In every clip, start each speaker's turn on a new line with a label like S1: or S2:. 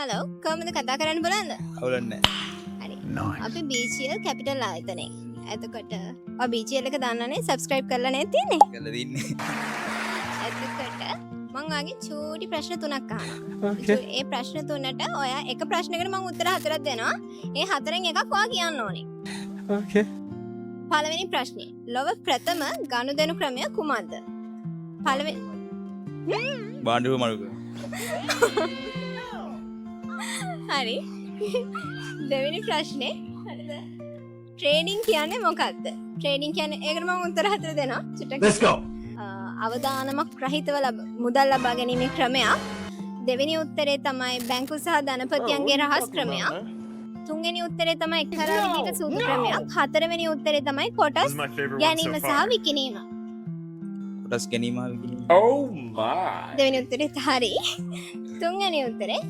S1: Hello, කොහොමද කතා කරන්න බලන්න?
S2: අවුලක් නැහැ.
S1: හරි. අපි BGL capital ආයතනයේ. එතකොට ඔය BGL එක දන්නනේ, සබ්ස්ක්‍රයිබ් කරලා නේද තියෙන්නේ?
S2: කරලා තින්නේ.
S1: එතකොට මං ඔයාගෙන් චූටි ප්‍රශ්න තුනක් අහනවා. ඒ ප්‍රශ්න තුනට ඔයා එක ප්‍රශ්නයකට මං උත්තර හතරක් දෙනවා. ඒ හතරෙන් එකක් ඔයා කියන්න ඕනේ.
S3: Okay.
S1: පළවෙනි ප්‍රශ්නේ. ලොව ප්‍රථම ගනුදෙනු ක්‍රමය කුමක්ද? පළවෙනි
S2: භාණ්ඩුව මරුක.
S1: හරි. දෙවෙනි ප්‍රශ්නේ. හරිද? ට්‍රේඩින් කියන්නේ මොකක්ද? ට්‍රේඩින් කියන්නේ ඒකට මම උත්තර හතර දෙනවා. චුට්ටක්.
S3: Let's go.
S1: අවදානමක් රහිතව මුදල් ලබා ගැනීමේ ක්‍රමයක්. දෙවෙනි උත්තරේ තමයි බැංකු සහ ධනපතියන්ගේ රහස් ක්‍රමයක්. තුන්වෙනි උත්තරේ තමයි එක්තරා විදිහක සූදු ක්‍රමයක්. හතරවෙනි උත්තරේ තමයි කොටස්
S4: This is my favorite one
S1: ගැනීම
S4: so
S1: සහ
S4: far.
S1: විකිණීම.
S2: කොටස් ගැනීම හා විකිණීම.
S4: Oh my.
S1: දෙවෙනි උත්තරේත් හරි. තුන්වෙනි උත්තරේ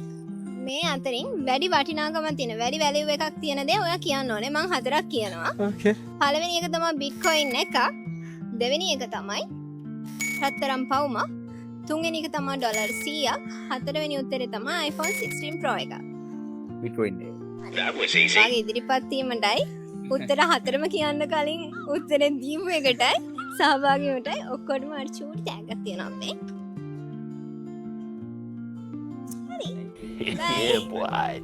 S1: මේ අතරින් වැඩි වටිනාකමක් තියෙන, වැඩි වැලියු එකක් තියෙන දේ ඔයා කියන්න ඕනේ. මං හතරක් කියනවා.
S3: Okay.
S1: පළවෙනි එක තමයි බිට්කොයින් එකක්. දෙවෙනි එක තමයි රත්තරන් පවුම. තුන්වෙනි එක තමයි ඩොලර් 100ක්. හතරවෙනි උත්තරේ තමයි iPhone 16 Pro එක.
S2: බිට්කොයින් එක.
S1: ඔයාගේ ඉදිරිපත් වීමටයි උත්තර හතරම කියන්න කලින් උත්තරේ දීපු එකටයි සහභාගී වීමටයි ඔක්කොටම අර චූටි තෑග්ගක් තියෙනවා අපේ. හරි. Bye.
S4: Boy.